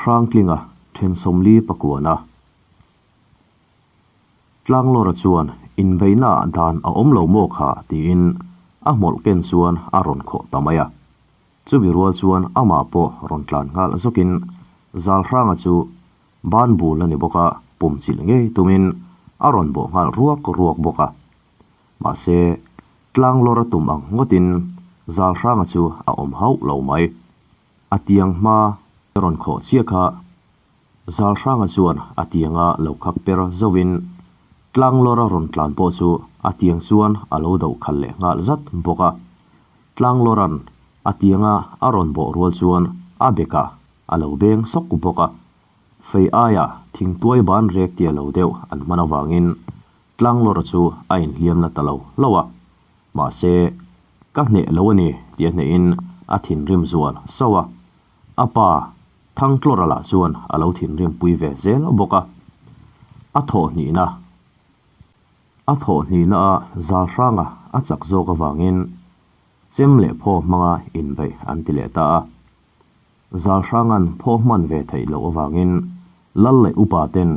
Hrangtlinga then 40 pakuana. Tlanglawra chuan inbeihnaah dan a awm lo maw kha tiin a hmawlh ken chuan a rawn khawh ta mai a. Chumi rual chuan amah pawh rawn tlan nghal zawkin Zalhranga chu ban bul a ni bawk a, pum chilh ngei tumin a rawn bawh nghal ruak ruak bawk a. Mahse, Tlanglawra tum ang ngawtin Zalhranga chu a awm hauh lo mai. A tiang hma rawn khawh chiah kha Zalhranga chuan a tianga lo khak per zauhin Tlanglawra rawn tlan pawh chu a tiang chuan a lo doh khalh leh nghal zat bawk a. Tlanglawra'n a tianga a rawn bawh rual chuan a bekah a lo beng sawk bawk a. Fei aia thingtuai ban rek tia lo deuh an hman avangin Tlanglawra chu a inhliam na ta lo lo a. Mahse, ka hneh lo a ni tih a hnehin a thinrim zual sauh a. A pa Thangtlawra lah chuan a lo thinrim pui ve zel bawk a. A thawh hnihna A thawh hnihna a zal hranga a chak zawk avangin chem leh phaw hmanga inbeih an ti leh ta a. Zal hranga'n phaw hman ve theih loh avangin lal leh upa ten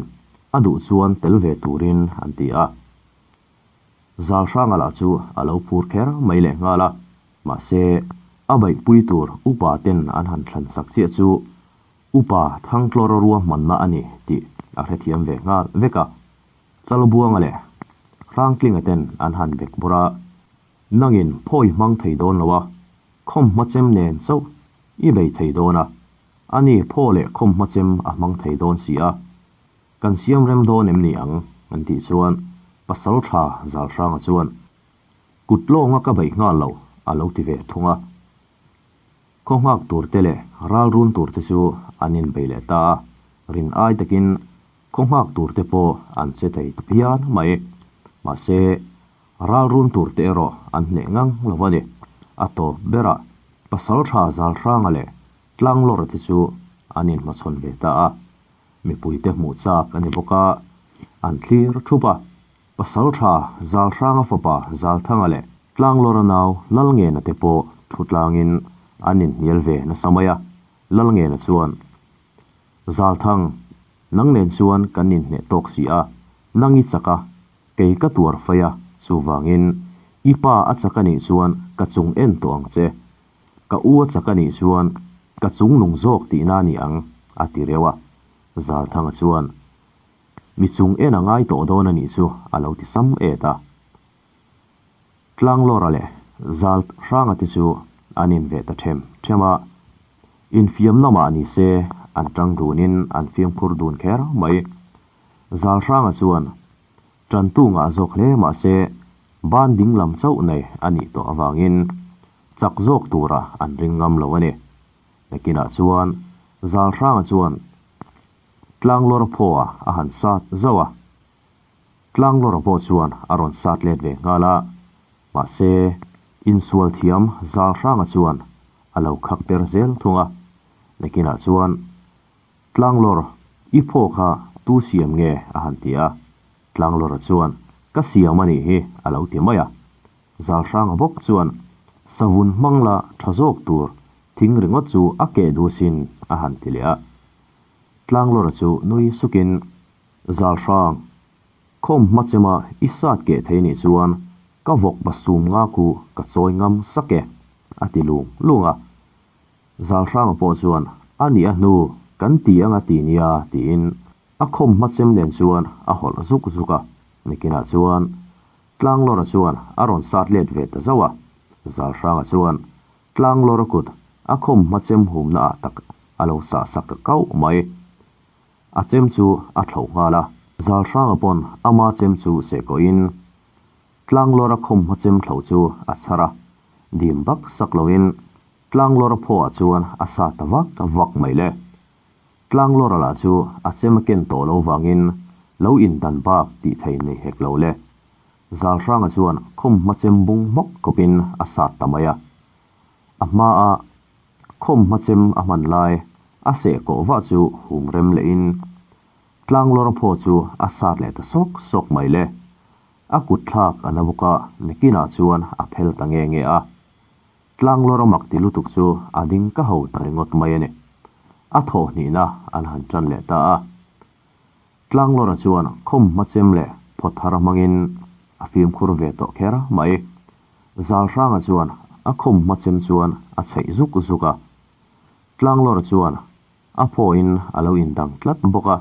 a duh chuan tel ve turin an ti a. Zal hranga lah chu a lo phur kher mai leh nghal a, mahse a baihpui tur upa ten an han thlan sak chiah chu upa Thangtlawra ruahmanna a ni tih a hrethiam ve nghal vek a. Chalbuanga leh Hrangtlinga ten an han bek bawrh a, Nangin phawi hmang thei dawn lo a, khawmhma chem nen chauh i bei thei dawn a, ani phaw leh khawmhma chem a hmang thei dawn si a, kan siam rem dawn em ni ang? an tih chuan pasal tha Zalhranga chuan, Kut lawnga ka beih nghal lo, a lo ti ve thung a. Khaw nghak tur te leh ral run tur te chu an inbei leh ta a, rin ai takin khaw nghak tur te pawh an che thei ta phian mai. Mahse, ral run tur te erawh an hneh ngang lo a ni. A tawp berah pasal tha Zalhranga leh Tlanglawra te chu an inhmachhawn ve ta a, mipuite hmuh chak a ni bawk a, an thlir thup a. Pasal tha Zalhranga fapa Zalthanga leh Tlanglawra nau Lalngena te pawh thu tlangin an inhnial ve nasa mai a, Lalngena chuan, Zalthang, nang nen chuan kan inhneh tawk si a, nang i chak a, kei ka tuar fai a, chuvangin i pa a chak a nih chuan ka chung en tawh ang che, ka u a chak a nih chuan ka chung nung zawk tihna a ni ang, a ti reuh a. Zalthanga chuan, Mi chung en a ngai tawh dawn a nih chu a lo ti sam et a. Tlanglawra leh Zal Hranga te chu an inve ta them them a, infiam lamah ni se an tang dunin an fiamkhur dun kher mai. Zal Hranga chuan tantu ngah zawk hle mah se ban ding lam chauh nei a nih tawh avangin chak zawk tura an ring ngam lo a ni. Nakinah chuan Zal Hranga chuan Tlanglawra phaw a a han sat zauh a. Tlanglawra pawh chuan a rawn sat let ve nghal a, mahse insual thiam zal hranga chuan a lo khak per zel thung a. Nakinah chuan, Tlanglawr, i phaw kha tu siam nge? a han ti a. Tlanglawra chuan, Ka siam a nih hi, a lo ti mai a. Zal hranga bawk chuan, Savun hmang la tha zawk tur thing ringawt chu a keh duh sin, a han ti leh a. Tlanglawra chu nui sukin, Zalhrang, khawm hma chema i sat keh thei nih chuan ka vawk pasum nga khu ka chawi ngam sak e, a ti lung lung a. Zalhranga pawh chuan, A nih a hnu, kan ti anga ti nia, tiin a khawm hma chem nen chuan a hawlh zuk zuk a. Nikinah chuan Tlanglawra chuan a rawn sat let ve ta zauh a. Zalhranga chuan, Tlanglawra kut a khawm hma chem humna ah tak a lo sah sak kauh mai. A chem chu a thloh nghal a. Zalhranga pawn ama chem chu seh kawhin Tlanglawra khawm hma chem thloh chu a chhar a, dim vak sak loin Tlanglawra phaw ah chuan a sa ta vak vak mai le. Tlanglawra lah chu a chem a ken tawh lo vangin lo indan bak tih thei nei hek lo le. Zalhranga chuan khawm hma chem bung hmawk khawpin a sat ta mai a. A hmaa khawm hma chem a hman lai a seh kawh vah chu hum rem lehin Tlanglawra phaw chu a sat leh ta sawk sawk mai le. A kut thlak a na bawk a, nikinah chuan a phel ta nge nge a. Tlanglawra mak ti lutuk chu a ding ka ho ta ringawt mai a ni. A thawh hnihna an han ṭan leh ta a. Tlanglawra chuan khawm hmachem leh phaw thar hmangin a fimkhur ve tawh kher mai. Zalhranga chuan a khawm hmachem chuan a chheih zuk zuk a. Tlanglawra chuan a phawiin a lo indang tlat bawk a,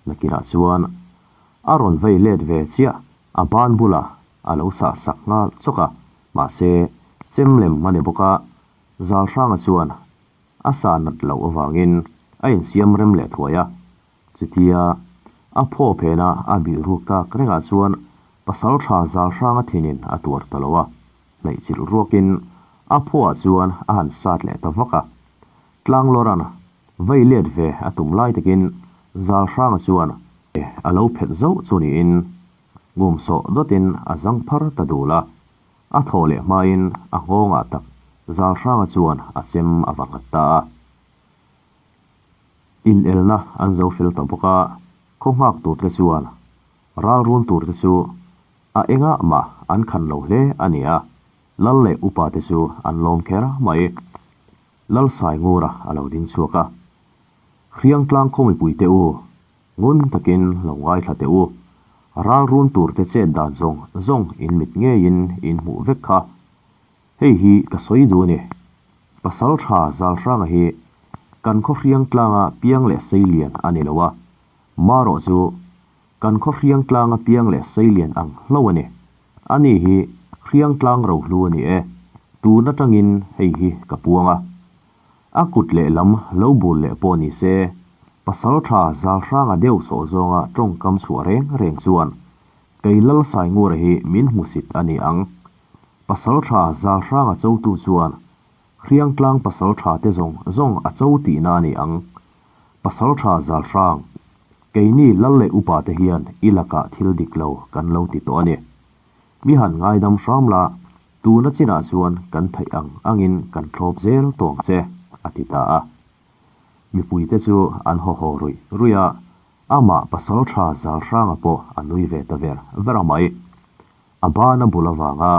nakinah chuan a rawn vei let ve chiah a ban bulah a lo sah sak nghal chawk a, mahse chem lem a ni bawk a, Zalhranga chuan a sa nat loh avangin a insiam rem leh thuai a. Chutia a phaw phena a bilh ruk tak rengah chuan pasaltha Zalhranga thinin a tuar ta lo a, hnaihchilh ruakin a phawah chuan a han sat leh ta vak a. Tlanglawran vei let ve a tum lai takin Zalhranga chuan a lo phet zauh chu niin ngum sawh dawtin a zang phar ta dul a. A thaw leh hmain a nghawngah tak Zalhranga chuan a chem a va nghat ta a. Inelna an zo fel ta bawk a, khaw nghak turte chuan ral run turte chu a engah mah an khan lo hle a ni a, lal leh upa te chu an lawm kher mai. Lal Saingura a lo ding chhuak a, Hriangtlang khaw mipuite u, ngun takin lo ngaithla teh u, ral run turte chet dan zawng zawng in mit ngeiin in hmuh vek kha. Hei hi ka sawi duh a ni. Pasal tha Zalhranga hi kan khaw hriang tlanga piang leh seilian a ni lo a, marawh chu kan khaw hriang tlanga piang leh seilian ang hlo a ni. Ani hi hriang tlang rohlu a ni e, tun atangin hei hi ka puang a. A kut leh lam lo bul leh pawh ni se, pasal tha Zalhranga deuh sawh zawnga tawngkam chhuah reng reng chuan kei Lal Saingura hi min hmusit a ni ang. Pasalṭha Zalhranga chotu chuan Hriangtlang pasalṭha te zawng zawng a cho tihna a ni ang. Pasalṭha Zalhrang, keini lal leh upa te hian i lakah thil dik lo kan lo ti tawh a ni. Mi han ngaidam hram la, tuna chinah chuan kan theih ang angin kan thlawp zel tawh ang che, a ti ta a. Mipuite chu an haw haw ruih ruih a, amah pasalṭha Zalhranga pawh a nui ve ta ver ver a mai. A bana bul avanga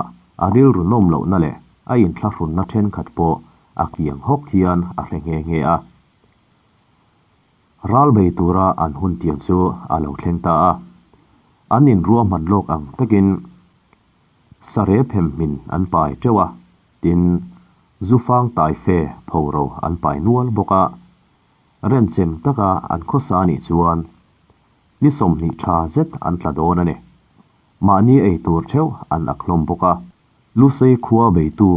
a rilru nawm lohna leh a inthlahrunna thenkhat pawh a kiang hawk hian a hre nghe nghe a. Ral bei tura an hun tiam chu a lo thleng ta a. An inruahman lawk ang takin sarep hemhmin an pai teuh a, tin, zufang taife phoro an pai nual bawk a. Renchem taka an khawsa anih chuan ni 20 tha zet an tla dawn a ni. Mahni ei tur theuh an ak hlawm bawk a. Lusei khua beitu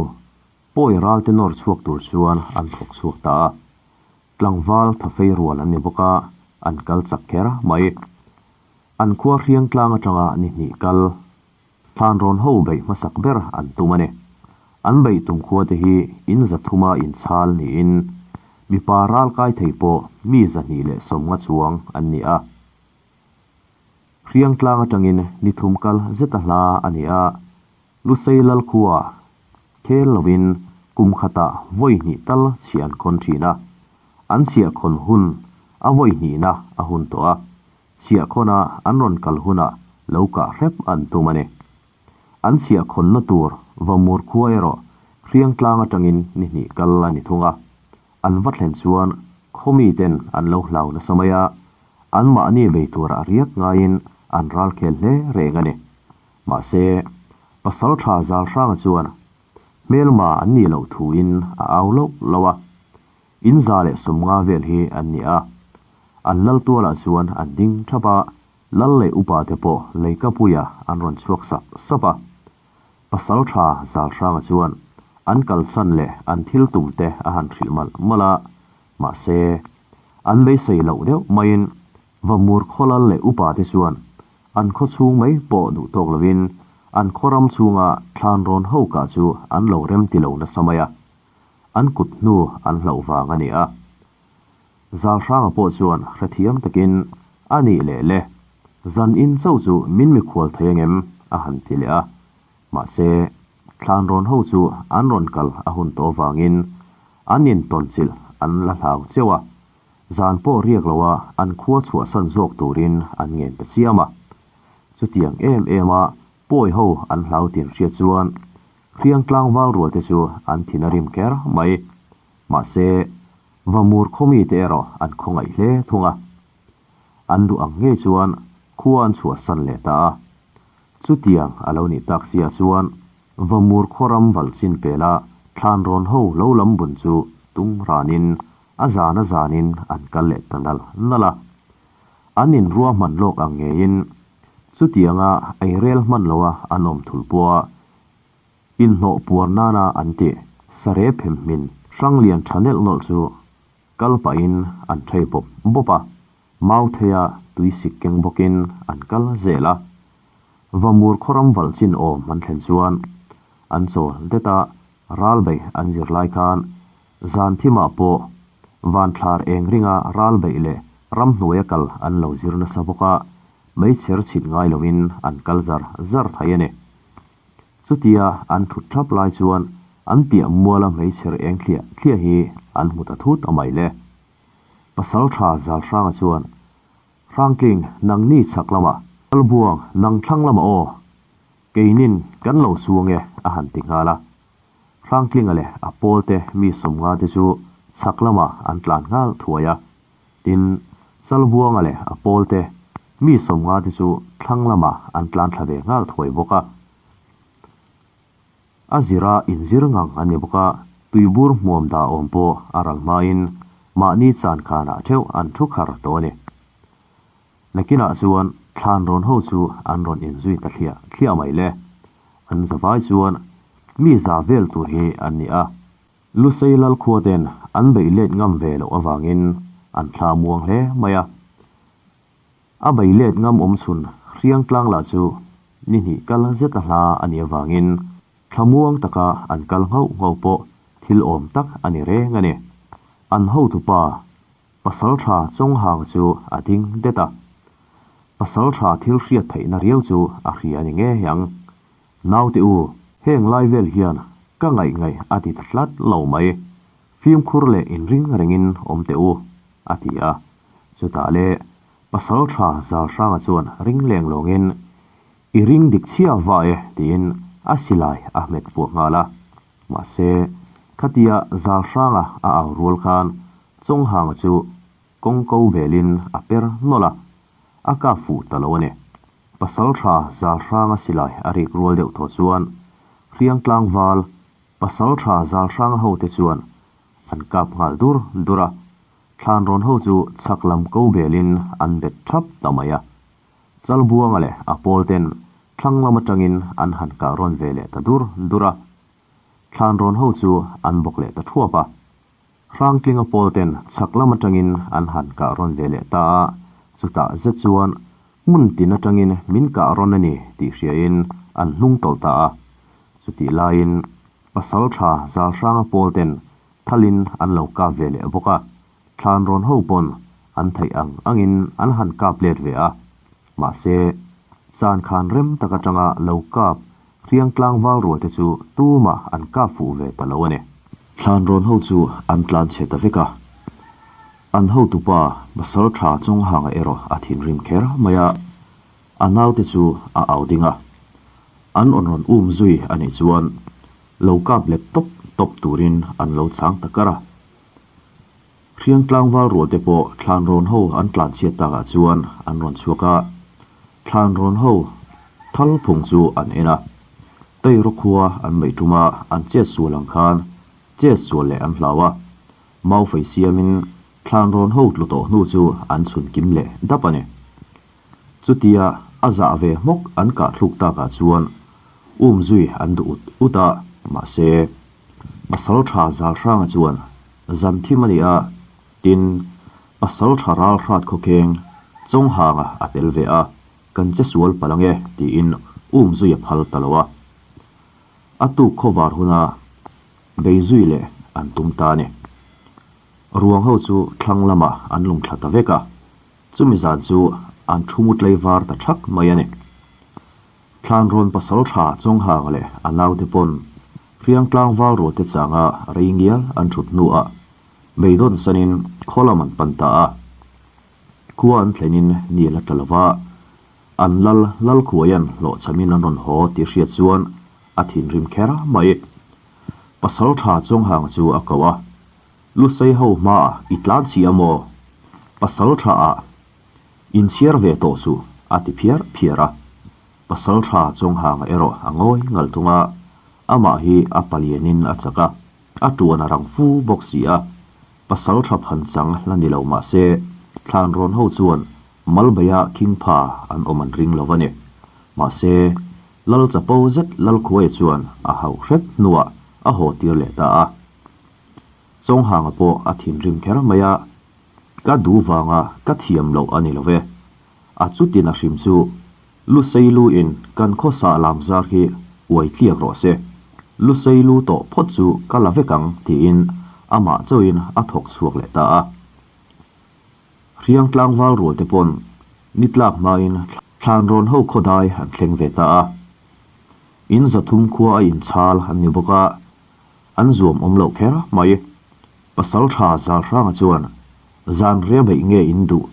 pawi ralte nawr chhuak tur chuan an thawk chhuak ta a. Tlangval thafei rual an ni bawk a, an kal chak kher mai. An khua hriang tlang atanga ni hnih kal thlanrawn ho beih hmasak ber an tum a ni. An beih tum khua te hi in zathuma inchhal niin mipa ral kai thei pawh mi 250 chuang an ni a. Hriang tlang atangin ni thum kal zet a hla a ni a, Lusei lal khua khel lovin kum khatah vawi hnih tal chhiah an khawn thin a, an chhiah khawn hun a vawi hnihna a hun tawh a, chhiah khawna an rawn kal hunah lo kah hrep an tum a ni. An chhiah khawnna tur Vamur khua erawh Hriang tlang atangin ni hnih kal a ni thung a, An va thlen chuan khaw miten an lo hlau nasa mai a, anmahni bei tura riak ngaiin an ral khel hle reng a ni. Mahse, pasal tha Zalhranga chuan hmelma an nih loh thuin a au loh loh a, in 150 vel hi an ni a. An lal tualah chuan an ding thap a, lal leh upa te pawh leikapuiah an rawn chhuak sap sap a. Pasalṭha Zalhranga chuan an kalsan leh an thil tum te a han hrilh malh malh a, mahse, an beisei loh deuh maiin Vamur khawlal leh upa te chuan an khaw chhung mai pawh duh tawk lovin an khaw ram chhunga thlan rawn ho kah chu an lo rem ti lo nasa mai a, an kut hnu an hlauh vang a ni a. Zalhranga pawh chuan hrethiam takin, A nih leh le, zan in chauh chu min mikhual thei angem? a han ti leh a. Mahse, thlan rawn ho chu an rawn kal a hun tawh avangin an intawn chilh an la hlau cheuh a, zan pawh riak loa an khua chhuahsan zawk turin an ngen ta chiam a. Chutiang em em a pawi ho an hlau tin hriat chuan hriang tlangval rual te chu an thin a rim kher mai. Mahse. Vamur khaw mite erawh an khawngaih hle thung a. An duh ang ngei chuan khua an chhuahsan leh ta a. Chutiang a lo nih tak sia chuan Vamur khaw ram valh chin pela thlan rawn ho lo lam bun chu tum ranin a zan a zanin an kal leh ta nal nal a. An inruahman lawk ang ngeiin chutianga ei rel hman loa an awm thul pawha inhnawh puar nana an tih sarep hemhmin hrang lian tha nelh nawlh chu kal pahin an thei bawp bawp a, mau theia tui sik keng bawkin an kal zel a. Vamur khawram valh chin awm an thlen chuan an chawl det a, ral beih an zir lai khan zan thimah pawh vanthlar eng ringa ral beih leh ramhnuaia kal an lo zir nasa bawk a, meichher chhit ngai loin an kal zar zar thei a ni. Chutia an thut thap lai chuan an piah muala hmeichher eng thliah thliah hi an hmu ta thut a mai le. Pasal tha Zalhranga chuan, Hrangtling, nangni chhak lamah, Lalbuang, nang thlang lamah aw, keinin kan lo suang e, a han ti nghal a. Hrangtlinga leh a pawlte mi sawmnga te chu chhak lamah an tlan nghal thuai a. Tin, Chalbuanga leh a pawlte mi sawmnga te chu thlang lamah an tlan thla ve nghal thuai bawk a. A zira inzir ngang an ni bawk a, tuibur hmuam dah awm pawh a ral hmain mahni chan khanah theuh an thu khar tawh a ni. Nakinah chuan thlan rawn ho chu an rawn inzui ta thliah thliah mai le. An zavai chuan mi za vel tur hi an ni a. Lusei lal khuaten an beih let ngam ve loh avangin an thla muang hle mai a. A beih let ngam awm chhun hriang tlang lah chu ni hnih kal zet a hla a nih avangin thla muang taka an kal nghauh nghauh pawh thil awm tak a ni reng a ni. An hotupa Pasaltha Chawnghang chu a ding det a. Pasaltha thil hriat theihna riau chu a hria a ni ngei ang. Naute u, heng lai vel hian ka ngaih ngaih a ti ta tlat lo mai. Fimkhur leh inring rengin awm teh u, a ti a. Chutah le, Pasaltha Zalhranga chuan ring leng lawngin, I ring dik chhia va e, tiin a silai a hmet puah nghal a. Mahse, khatia Zalhranga a au rual khan Chawnghanga chu kawng ko belin a per nawlh a, a kap fuh ta lo a ni. Pasaltha Zalhranga silai a rik rual deuh thaw chuan Hriang tlangval Pasaltha Zalhranga hote chuan an kap nghal dur dur a, Thlanrawn ho chu chhak lam ko belin an bet thap ta mai a. Chalbuanga leh a pawl ten thlang lam atangin an han kah rawn ve leh ta dur dur a, Thlanrawn ho chu an bawk leh ta thuap a. Hrangtlinga pawl ten chhak lam atangin an han kah rawn ve leh ta a, chutah zet chuan hmun tin atangin min kah rawn a ni tih hriain an hnung tawlh ta a. Chutih laiin pasal tha Zalhranga pawl ten thalin an lo kap ve leh bawk a, thlan rawn ho pawn an theih ang angin an han kap let ve a. Mahse, chan khan rem tak atanga lo kap Hriang tlangval rual te chu tumah an kap fuh ve ta lo a ni. Thlan rawn ho chu an tlan chhe ta vek a. An hotupa pasal tha Chawnghanga erawh a thinrim kher mai a, a naute chu a au ding a. An awn rawn um zui a nih chuan lo kap let tawp tawp turin an lo chang ta kar a. Hriang tlangval rual te pawh thlan rawn ho an tlan chhiat takah chuan an rawn chhuak a, thlan rawn ho thal phung chu an en a, Teirawk khua an meih tum a, an chet sual ang khan chet sual leh an hlau a, mau fei siamin thlan rawn ho tlu tawh hnu chu an chhun kim leh dap a ni. Chutia a zah ve hmawk an kah thluk takah chuan um zui an duh ut ut a, mahse, Pasal tha Zalhranga chuan zan thim a ni a, tin, pasal tha ral hrat khawkheng Chawnghanga a tel ve a, kan che sual palh ang e tiin um zui a phal ta lo a. A tuk khawvar huna bei zui leh an tum ta a ni. Ruang ho chu thlang lamah an lungthla ta vek a, chumi zan chu an thu mu tlei var ta thak mai a ni. Thlanrawn pasal tha Chawnghang leh a naute pawn Hriang tlangval rualte changa rei ngial an thut hnuah beidawn sanin khaw lam an pan ta a. Khua an thlenin ni la tla lova, an lal Lalkhuaia'n hlawhchhamin an rawn haw tih hriat chuan a thinrim kher mai. Pasal tha Chawnghang chu a koh a. Lusei ho hmaah i tlan chhi a maw? Pasal tha ah inchhiar ve tawh suh, a ti phiar phiar a. Pasal tha Chawnghanga erawh a ngawi ngal thung a, amah hi a palianin a chak a, a tuan a rang fu bawk si a. Pasal tha phanchang la ni lo mah se, thlanrawn ho chuan Malbeia khingpha an awm an ring lo a ni. Mahse, Lal chapo zet Lalkhuaia chuan a hauh hrep hnuah a haw tir leh ta a. Chawnghanga pawh a thinrim kher mai a, Ka duh vanga ka thiam loh a ni lo ve. A chutin a hrim chu Lusei lu in kan khawsa lam zar hi uai tliak rawh se. Lusei lu tawh phawt chu ka la vek ang tiin amah chauhin a thawk chhuak leh ta a. Hriang tlangval rual te pawn ni tlak hmain thlan rawn ho khawdai an thleng ve ta a. In 300 khua a inchhal an ni bawk a, an zuam awm loh kher mai. Pasal tha Zalhranga chuan zan ria beih nge in duh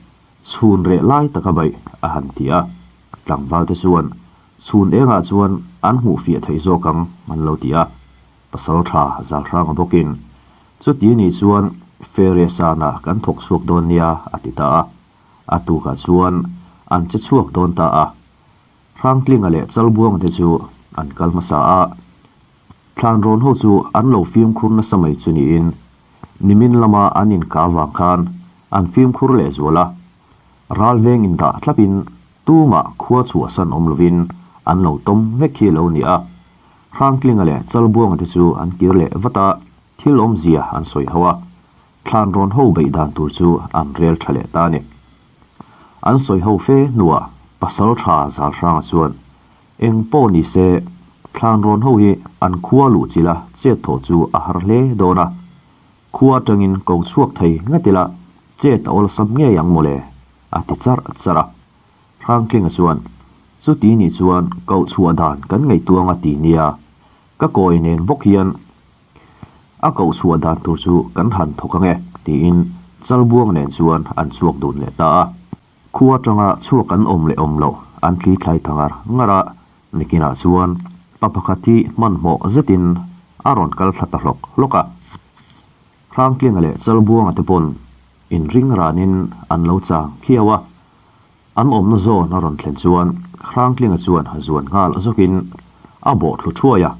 chhun reh lai taka beih a han ti a. Tlangval te chuan chhun engah chuan an hmuh fiah theih zawk ang an lo ti a. Pasal tha Zalhranga bawkin Chuti nih chuan Fere sana kan thawk chhuak dawn nia a ti ta a. A tukah chuan an che chhuak dawn ta a. Hrangtlinga leh Chalbuanga te chu an kal hmasa a. Thlanrawn ho chu an lo fimkhur nasa mai chu niin nimin lama an inka vang khan an fimkhur leh zual a. Ralveng indah thlapin tumah khua chhuahsan awm lovin an lo tawm vek hi lo ni a. Hrangtlinga leh Chalbuanga te chu an kir leh vat a, thil awmzia an sawi ho a, thlanrawn ho beih dan tur chu an rel tha leh ta a ni. An sawi ho fe hnuah Pasal tha Zalhranga chuan, Eng pawh ni se, thlanrawn ho hi an khua luh chila chet thawh chu a har hle dawn a, khua atangin ko chhuak thei ngat ila chet a awlsam ngei ang mawle, a ti charh charh a. Hrangtlinga chuan, Chuti nih chuan koh chhuah dan kan ngaihtuang a ti nia, ka kawi nen bawk hian a koh chhuah dan tur chu kan han thawk ang e, tiin Chalbuang nen chuan an chhuak dun leh ta a. Khua atanga chhuak an awm leh awm loh an thli thlai ta ngar ngar a, nikinah chuan pa pakhat hi hmanhmawh zetin a rawn kal thla ta hlawk hlawk a. Hrangtlinga leh Chalbuanga te pawn inring ranin an lo chang khiau a. An awmna zawn a rawn thlen chuan Hrangtlinga chuan a zuan nghal zawkin a bawh thlu thuai a,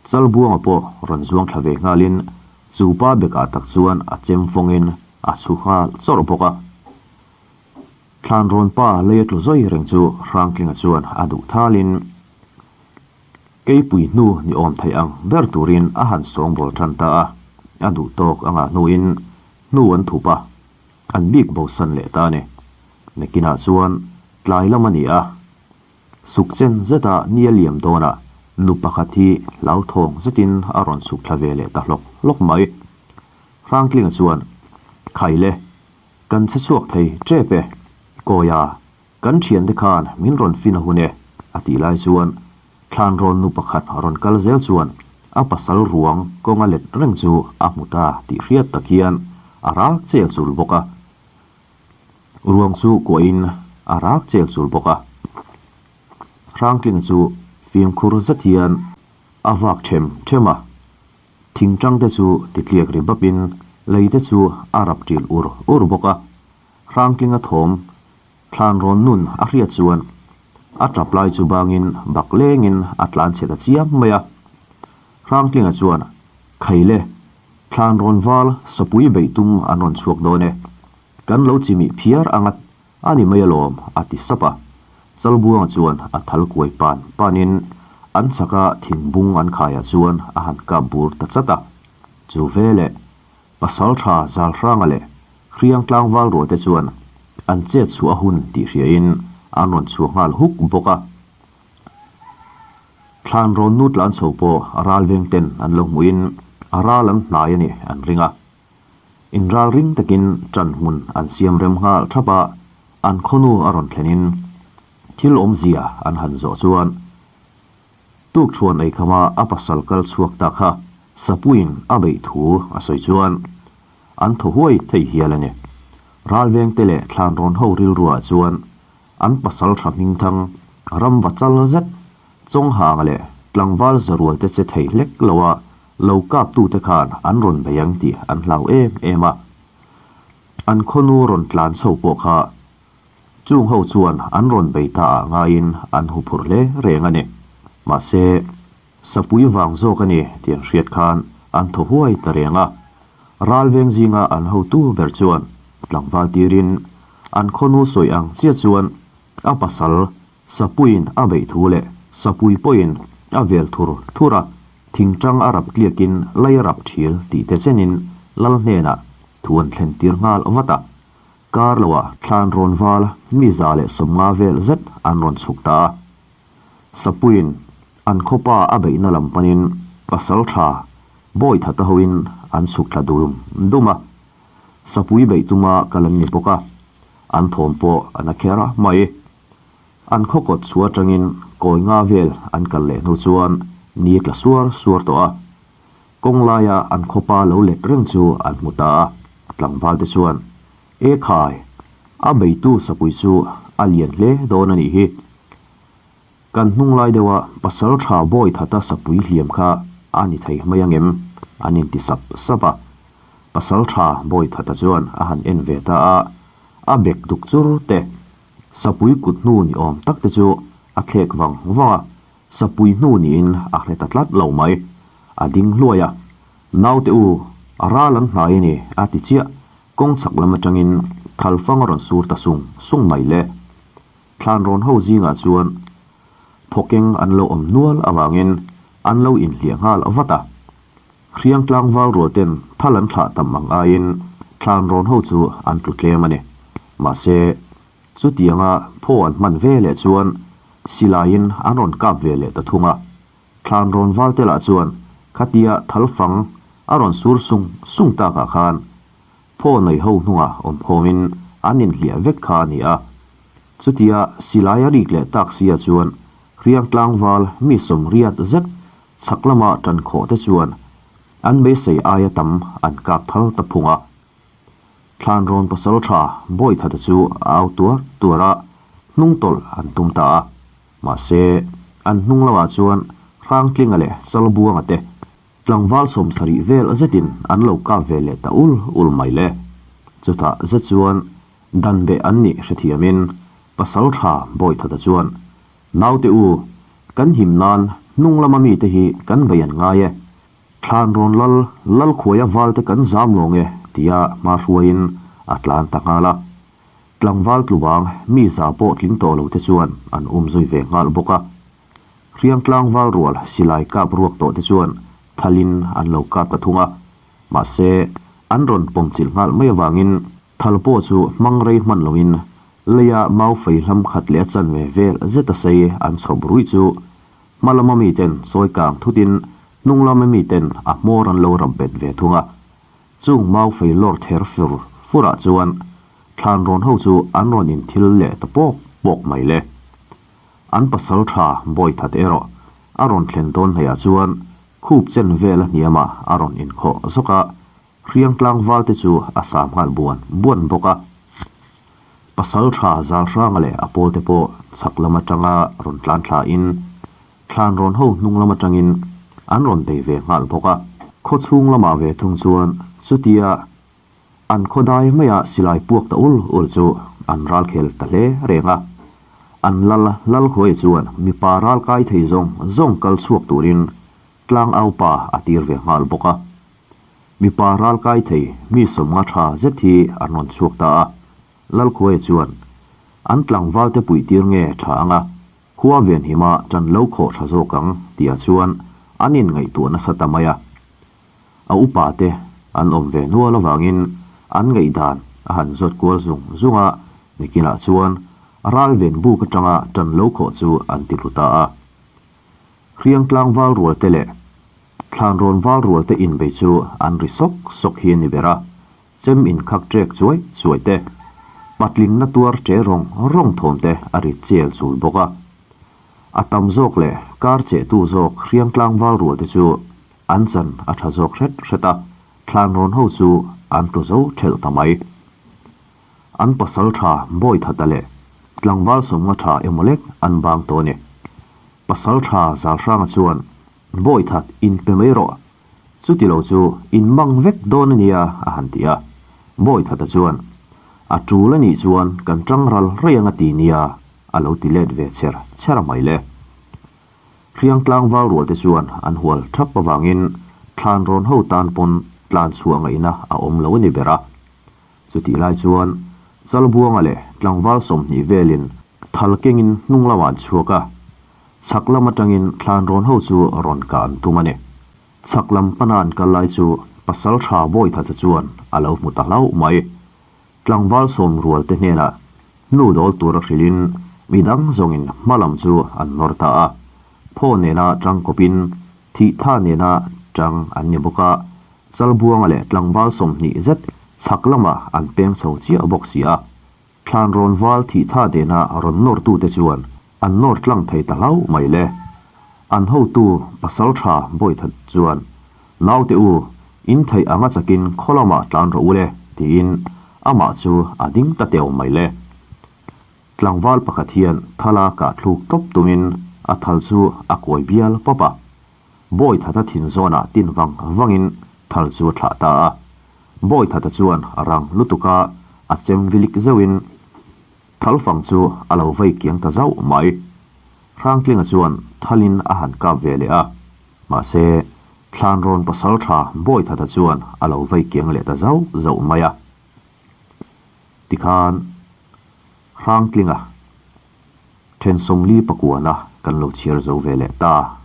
Chalbuanga pawh rawn zuang thla ve nghalin chu pa bekah tak chuan a chem fawngin a chhu nghal chawrh bawk a. Thlanrawn pa lei a tlu zawi reng chu Hrangtlinga chuan a duh thalin keipui hnu ni awm theih ang ber turin a han sawngbawl tan ta a, a duh tawk a ngah hnuin hnu an thup a. An bik bosan leh ta a ni. Nakinah chuan tlai lam a ni a, suk chen zeta ni a liam dawnah nu pakhat hi hlauthawng zetin a rawn suk thla ve leh ta hlawk hlawk mai. Hrangtlinga chuan, Khaile, kan che chhuak thei tep e, Kawia, kan thiante khan min rawn fin a hun e, a tih lai chuan Thlanrawn nu pakhat rawn kal zel chuan a pasal ruang kawnga let reng chu a hmu ta tih hriat tak hian a rak chel chul bawk a. Ruang chu kuahin a rak chel chul bawk a. Hrangtlinga chu fimkhur zet hian a vak them them a. Thingtang te chu titliak ri bapin lei te chu a rap ṭil ur ur bawk a. Hrangtlinga thawm Thlanrawn nun a hriat chuan a tap lai chu bangin bak lengin a tlan chhe ta chiam mai a. Hrangtlinga chuan, Khaile, thlanrawn val sapui beih tum an rawn chhuak dawn e. Kan lo chimih phiar anga a ni mai alawm, a ti sap a. Chalbuanga chuan a thal kuai pan panin an chhaka thingbung an khaiah chuan a han kap bur ta chat a. Chu veleh Pasal tha Zalhranga leh Hriang tlangval rualte chuan an chet chhuah a hun tih hriain an rawn chhuah nghal huk bawk a. Thlan rawn nu tlan chho pawh ral veng ten an lo hmuhin a ral an hnai a nih an ring a. Inral ring takin ṭan hmun an siam rem nghal ṭhap a, an khawnu a rawn thlenin thil awmzia an han zawh chuan Tukṭhuan ei khama a pasal kal chhuak ta kha Sapuiin a beih thu a sawi chuan an thaw huai thei hial a ni. Ralvengte leh Thlanrawn ho rilruah chuan an pasal tha hmingthang ram va chal zet Chawnghanga leh tlangval zarualte che thei hlek loa Lo kaptute khan an rawn bei ang tih an hlau em em a. An khawnu rawn tlan chho pawh kha chung ho chuan an rawn bei ta ah ngaiin an huphurh hle reng a ni. Mahse, Sapui vang zawk a ni tih an hriat khan an thaw huai ta reng a. Ral veng zinga an hotu ber chuan tlangval tirin an khawnu sawi ang chiah chuan a pasal Sapuiin a beih thu leh Sapui pawhin a vel thur thur a, thingtang a rap tliakin lei a rap thil tih te chenin lal hnenah thu an thlen tir nghal vat a. Kar loah thlan rawn val mi 150 vel zet an rawn chhuk ta a. Sapuiin an khawpa a beihna lam panin pasal tha bawi thata hoin an chhuk thla dum dum a. Sapui beih tuma kal an ni bawk a, an thawm pawh a na kher mai. An khaw kawt chhuah atangin kawi nga vel an kal leh hnu chuan ni a tla suar suar tawh a. Kawng laia an khawpa lo let reng chu an hmu ta a, tlangval te chuan, E khai, a beitu sapui chu a lian hle dawn a nih hi. Kan hnung lai deuha pasal tha bawi thata sapui hliam kha a ni thei mai ang em? an inti sap sap a. Pasal tha bawi thata chuan a han en ve ta a, a bek duk chur te, sapui kut hnu ni awm tak te chu a thlek vang vang a, sapui hnu niin a hre ta tlat lo mai. A ding hluai a, Naute u, a ral an hnai a ni, a ti chiah. Kawng chhak lam atangin thalfang a rawn sur ta sung sung mai le. Thlan rawn ho zingah chuan phawkeng an lo awm nual avangin an lo inhliah nghal vat a. Hriang tlangval rual ten thal an thlah tam ang aiin thlan rawn ho chu an tlu tlem a ni. Mahse, chutianga phaw an hman ve leh chuan silaiin an rawn kap ve leh ta thung a. Thlan rawn val te lah chuan khatia thal fang a rawn sur sung sung takah khan phaw nei ho hnungah awm khawmin an inhliah vek kha a ni a. Chutia silai a rik leh tak sia chuan hriang tlangval mi 80 zet Chhak lama ṭan khawh te chuan an beisei aia tam an kap thal ta phung a. Thlan rawn pasal ṭha Bawithata chu a au tuar tuar a, hnung tawlh an tum ta a. Mahse, an hnung lamah chuan Hrangtlinga leh Chalbuanga te tlangval 70 vel zetin an lo kap ve leh ta ul ul mai le. Chutah zet chuan dan beh an nih hrethiamin pasal ṭha Bawithata chuan Naute u, kan him nan hnung lama mite hi kan bei an ngai e. Thlan rawn lal, lal khuaia valte kan zam lawng e, tia hma hruaiin a tlan ta nghal a. Tlangval tlubang mi za pawh tling tawh lo te chuan an um zui ve nghal bawk a. Hriang tlangval rual silai kap ruak tawh te chuan thalin an lo kap ta thung a. Mahse, an rawn pawmchilh nghal mai avangin thal pawh chu hmang rei hman loin Leia mau fei hlam khat leh a chanve vel zet a sei an chhawp ruih chu hma lama miten sawi kang thutin hnung lama miten a hmawr an lo rap bet ve thung a. Chung mau fei lawr ther fur furah chuan thlan rawn ho chu an rawn inthil leh ta pawk pawk mai le. An pasal tha Bawithat erawh a rawn thlen dawn hnaihah chuan khup chen vel a hniamah a rawn inkhawh zawk a, Hriang tlangval te chu a sam nghal buan buan bawk a. Pasal tha zal hranga leh a pawl te pawh chhak lam atanga rawn tlan thla in thlan rawn ho hnung lam atangin an rawn bei ve nghal bawk a. Khaw chhung lamah ve thung chuan chutia an khaw dai maia silai puak ta ul ul chu an ral khel ta hle reng a. An lal lal khuai chuan mipa ral kai thei zawng zawng kal chhuak turin tlang au pa a tir ve nghal bawk a. Mipa ral kai thei mi 50 tha zet hi an rawn chhuak ta a, Lalkhuaia chuan, An tlangval te puih tir nge tha ang a, khua ven hima ṭan lo khawh tha zawk ang, tihah chuan an inngaihtuah nasa ta mai a. A upa te an awm ve nual avangin an ngaihdan a han zawt kual zung zung a, nikinah chuan ral ven buk atanga ṭan lo khawh chu an ti hlu ta a. Hriang tlangval rual te leh Thlan rawn val rual te inbei chu an ri sawk sawk hi a ni ber a, chem inkhak ṭek chuai chuai te, patling na tuar ṭe rawng rawng thawm te a ri chel chul bawk a. A tam zawk leh kar chehtu zawk hriang tlangval rual te chu an chan a ṭha zawk hret hret a, thlan rawn ho chu an tlu zo ṭhelh ta mai. An pasal ṭha Bawithata leh tlangval 50 ṭha emaw lek an bang tawh a ni. Pasal ṭha Zalhranga chuan Bawithat in pe mai rawh. Chuti lo chu in mang vek dawn a nia a han ti a. Bawithata chuan, A tul a nih chuan kan tang ral rei ang a ti nia a lo ti let ve cher cher a mai le. Hriang tlangval rual te chuan an hual thap avangin thlan rawn ho tan pawn tlan chhuah ngaihna a awm lo a ni ber a. Chutih lai chuan Chalbuanga leh tlangval 20 velin thal kengin hnung lamah an chhuak a, chhak lam atangin thlan rawn ho chu rawn kah an tum a ni. Chhak lam pana an kal lai chu pasal tha Bawithatha chuan a lo hmu ta hlauh mai. Tlangval sawm rual te hnenah hnu dawl tura hrilhin midang zawngin hma lam chu an nawr ta a, phaw nena tang kawpin thih tha nena tang an ni bawk a, Chalbuanga leh tlangval 20 zet chhak lamah an peng chho chiah bawk si a. Thlan rawn val thih tha dena rawn nawrtute chuan an nawr tlang thei ta hlauh mai le. An hotu pasal tha Bawithat chuan, Naute u, in theih anga chakin khaw lamah tlan rawh u le, tiin amah chu a ding ta teu mai le. Tlangval pakhat hian thala kah thluk tawp tumin a thal chu a kawi bial pawp a. Bawithata thin zawnah tin vang vangin thal chu a thlah ta a. Bawithata chuan rang lutuka a chem vilik zeuhin thalfang chu a lo vei kiang ta zauh mai. Hrangtlinga chuan thalin a han kap ve leh a, mahse Thlanrawn pasal tha Bawithata chuan a lo vei kiang leh ta zauh zauh mai a. Tikhan Hrangtlinga then 44 kan lo chhiar zo ve leh ta.